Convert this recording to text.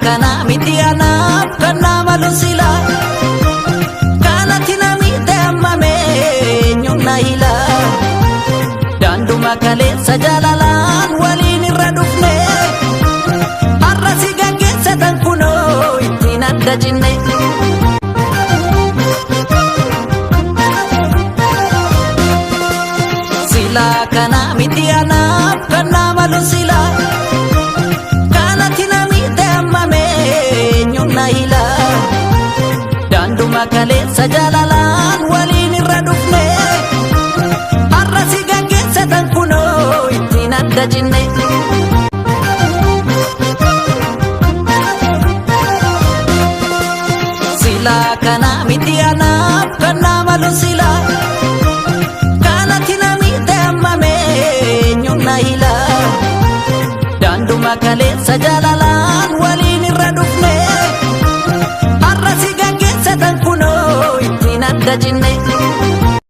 Kana miti anaaf kan naa malu sila. Kanatti namitti ammame eenyuun na hila. Daanduma kaleessa jaalalaan waliin irra dhufne. Har'a si gaggeessatan kunoo ittiin adda cinne. Sila kana miti anaaf kan naa malu sila. Kanatti namitti ammame eenyuun na hila. Daanduma kaleessa jaalalaan waliin irra dhufne. Har'a si gaggeessatan kunoo ittiin adda cinne. Sila kana miti anaaf kan naa malu sila. Kanatti namitti ammame eenyuun na hila. Daanduma kaleessa jaalalaan waliin irra dhufne. Har'a si gaggeessatan kunoo ittiin adda cinne.